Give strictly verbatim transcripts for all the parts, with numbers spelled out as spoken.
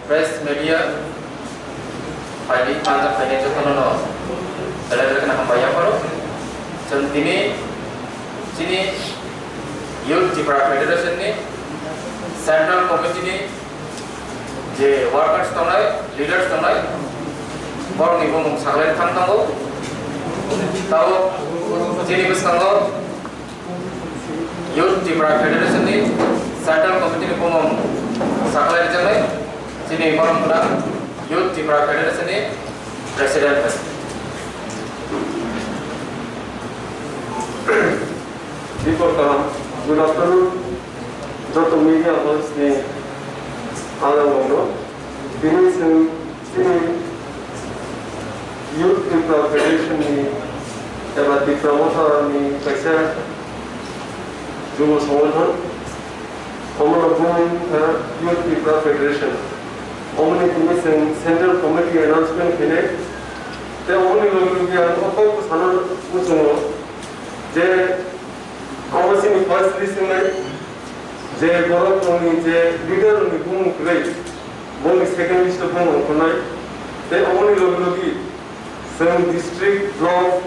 Press media phaidi, manjak phainai jotono no belai belai kheno hambai yapharo. Chwng tini chini Youth Tipra Federation ni Central Committee ni je workers tongnai, leaders tongnai, borokni bumung saklai thang tongo. Tabuk chini bwskango Youth Tipra Federation ni Central Committee ni bumung saklai rijak nai, chini borok wngkha Youth Tipra Federation ni President. Bipor kaham. Good afternoon. Joto media house ni alangno. Tini chwng chini Youth Tipra Federation ni eba Tipra Motha ni kaisa jubo songothon. Omono bumung wngkha Youth Tipra Federation. Omoni tini chwng Central Committee announcement khainai. Tei omoni logi logi ang o kok bwsano muchungo je omo chini first list wngnai, je borok rokni je leader rokni bumung kwrwi, boni second list o bumung ongkhornai. Tei omoni logi logi chwng district, block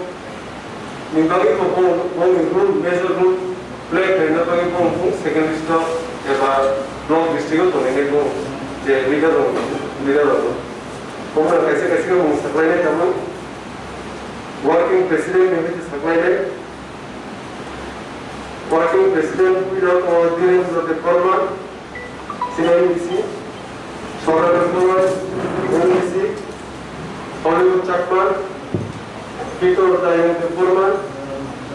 ni bagwi bo, bo, boni role, major role play khlaina bagwi bo wng second list o eba block district o tongnainai bo je leader rok, leader rok. Omo kaisa kaisa khe mung saklainai tamo. Working president ni hwnkhe saklainai. Working president puila tongo Dhirendra Debbarma, C M D C, Sora Debbarma, M D C, Hollywood Chakma, Peter Dayang Debbarma,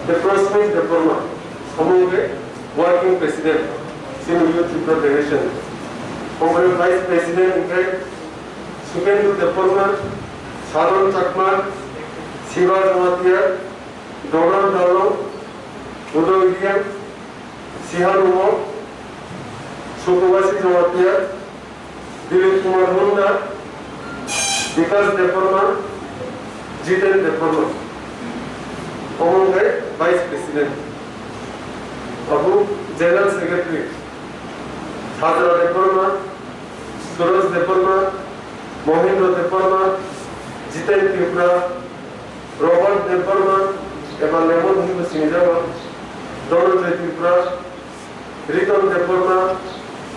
the Prosmit Debbarma, omo hwnkhe working president, chini Youth Tipra Federation. Omo vice president hwnkhe Sukendu Debbarma, Saron Chakma, Siva Jamatia, Dogan Dalo, Udoy Riang, Sihan Umok, Sukubasi Jamatia, Dilip Kumar Munda, Bikas Debbarma, Jiten Debbarma. Omo hwnkhe Vice President. Abo General Secretary, Sajra Debbarma, Suraj Debbarma, Mohindra Debbarma, Jiten Tripura, Robert Debbarma, eba Lemon hinwi sinijago, Dhananjay Tripura, Riton Debbarma,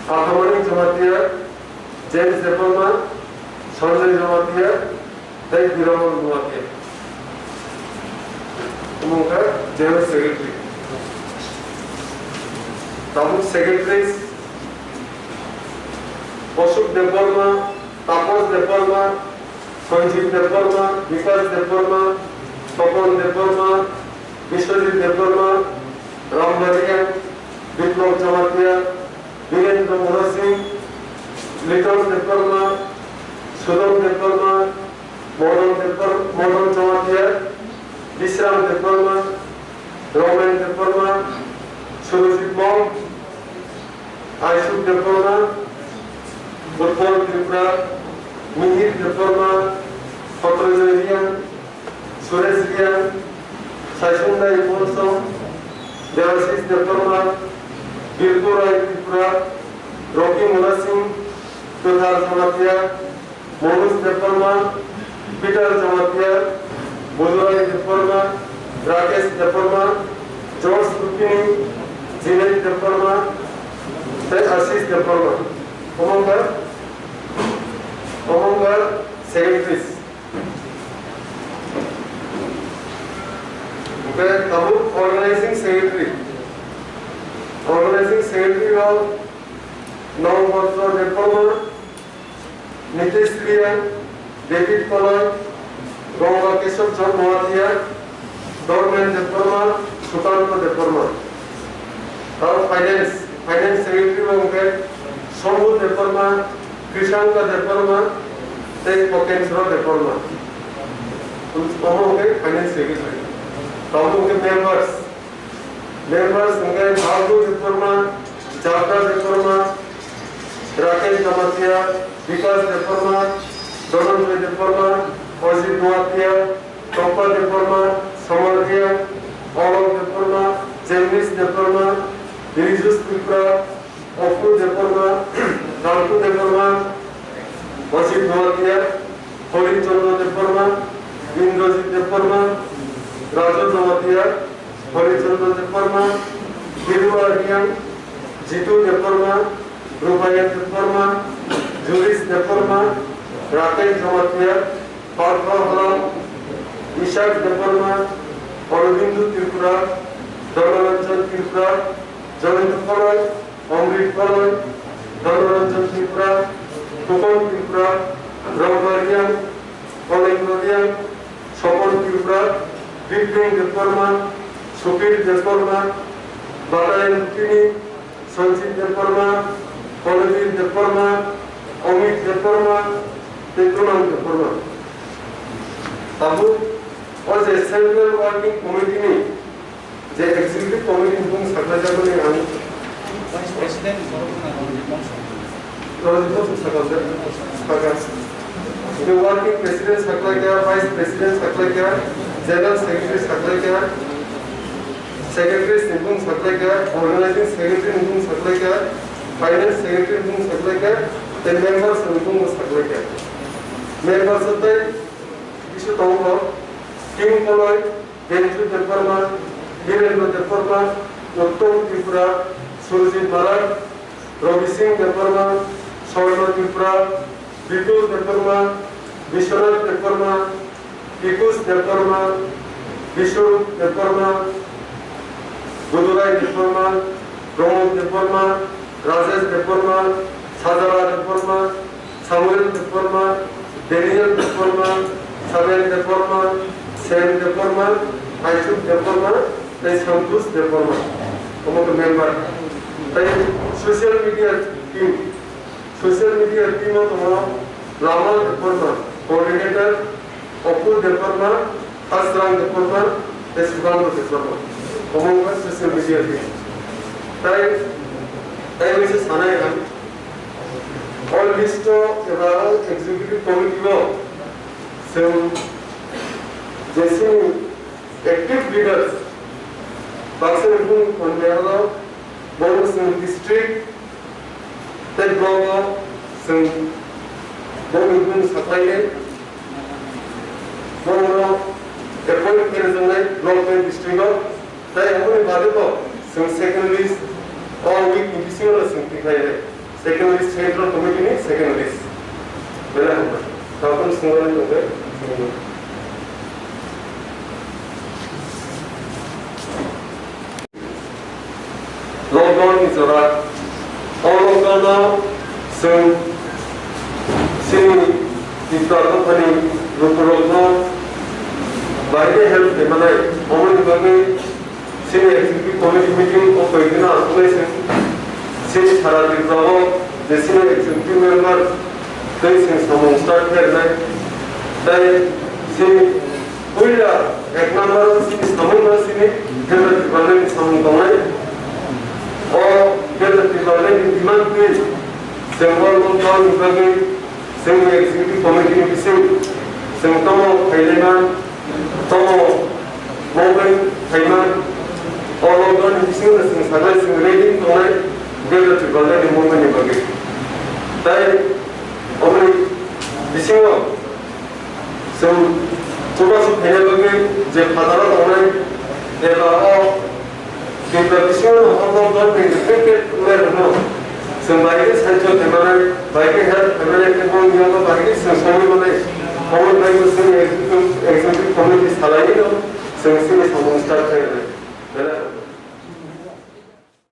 Athamani Jamatia, James Debbarma, Sanjay Jamatia, tei Biramon Nuatia. Omo wngkha General Secretary. Tabuk Secretaries, Ashok Debbarma, Tapas Debbarma, Sanjeev Debbarma, Bikas Debbarma, Topon Debbarma, Biswajit Debbarma, Ram Baria, Biplab Jamatia, Birendra Mona Singh, Liton Debbarma, Sudon Debbarma, Modan Debbar-, Modan Jamatia, Bisram Debbarma, Romen Debbarma, Surojit Mol, Aishuk Debbarma, Utpal Tripura, Mihir Debbarma, Patrajoy Riang, Suresh Riang, Saisungdai Monso, Debashish Debbarma, Birku Rai Tripura, Rocky Mona Singh, Kwthar Jamatia, Manoj Debbarma, Peter Jamatia, Budurai Debbarma, Rakesh Debbarma, George Rupini, Jinet Debbarma, tei Ashish Debbarma. Omo wngkha, omo wngkha secretaries. Hwnkhe tabuk organizing secretary. Organizing secretary rok Nongpatro Debbarma, Nitish Riya, David Koloi, Ganga Keshab Chand Noatia, Dormen Debbarma, Sukanto Debbarma. Aro finance, finance secretary rok hwnkhe Sombhu Debbarma, Krishanka Debbarma, tei Kokendra Debbarma. Omo hwnkhe finance secretary. Tabuk hwnkhe members. Members hwnkhe Bhaltu Debbarma, Jabra Debbarma, Rakesh Jamatia, Bikas Debbarma, Dhananjay Debbarma, Ajit Noatia, Tokpa Debbarma, Samar Riang, Olok Debbarma, Jemlis Debbarma, Rijus Tripura, Opu Debbarma, Daltu Debbarma, Ajit Jamatia, Hori Chandra Debbarma, Indrajit Debbarma, Raju Jamatia, Hori Chandra Debbarma, Hirua Reang, Jitu Debbarma, Rupayan Debbarma, Julish Debbarma, Rakesh Jamatia, Partha Halam, Ishak Debbarma, Aurobindo Tripura, Dhanananjan Tripura, Jayanta Palai, Amrit Palai, Dhanananjan Tripura, Khupon Tripura, Rangma Reang, Onekma Reang, Sopon Tripura, Bipin Debbarma, Supir Debbarma, Batayan Rukini, Sanjit Debbarma, Balabir Debbarma, Amit Debbarma, tei Kunal Debbarma. Tabuk o je Central Working Committee ni je Executive Committee ni bung saklai jabani ang Vice President Rojit Bongso. Rojit Bongso sakha sir. Sakha. Ini Working President saklai kha, Vice President saklai kha, General Secretary saklai kha, Secretary ni bung saklai kha, Organizing Secretary ni bung saklai kha, Finance Secretary ni bung saklai kha, tei members ni bung saklai kha. Members tei bisu tongo, King Poloi, Genju Debbarma, Hirendra Debbarma, Uttom Tripura, Surjit Barak, Ravi Singh Debbarma, Swarna Tripura, Bipul Debbarma, Biswanath Debbarma, Pikush Debbarma, Biswarup Debbarma, Gudurai Debbarma, Pramod Debbarma, Rajesh Debbarma, Sajala Debbarma, Samuel Debbarma, Daniel Debbarma, Samuel Debbarma, Sam Debbarma, Aisuk Debbarma, tei Santosh Debbarma. Omo khe member. Tei social media team. Social media team o tongo Lama Debbarma, coordinator, Opu Debbarma, Hasrang Debbarma, tei Subandhu Debbarma. Omo wngkha social media team. Tai, tai waisa sanai ang. O list o eba o executive committee o chwng jesini active leaders, baksa ni bung tongnai aro, bono chwng district tei block o chwng bongni bung saklainai, bono appoint khe rwjaknai block tei district o, tei aboni bagwi bo chwng second list o week ni bisingo no chwng tikhlainai, second list central committee ni second list. Belai hambai. Tabukno swngmani tongkhe. Lockdown ni jora. O lockdown o chwng chini Tipra dophani lukurokno bahai khe help khlaimanai, omoni bagwi chini executive committee meeting o koi dino achuknai chwng. Chini sara Tripura o je chini executive member tei chwng samung start khe rwnai. Tai chini Puila ek number o chini samung no chini Greater Tipraland ni samung tongnai. O Greater Tipraland ni demand twi chwng o lockdown ni bagwi chwngni executive committee ni bising chwng tomo khailaiman, tomo movement khaiman. O lockdown ni bisingo no chwng sakhlai chwng ready tongnai Greater Tipraland ni movement ni bagwi. Tai oboni bisingo Chwng chubachu khaina bagwi je phataro tongnai, eba o Tripura bisingo no o lockdown ni effected wngnairokno chwng bai khe saichung khaimani, bai khe help khaimani, khe boni yago bai khe chwng songwi mani, omo bai bo chwng executive, executive committee salaiwi no chwng chini samung start khaimani.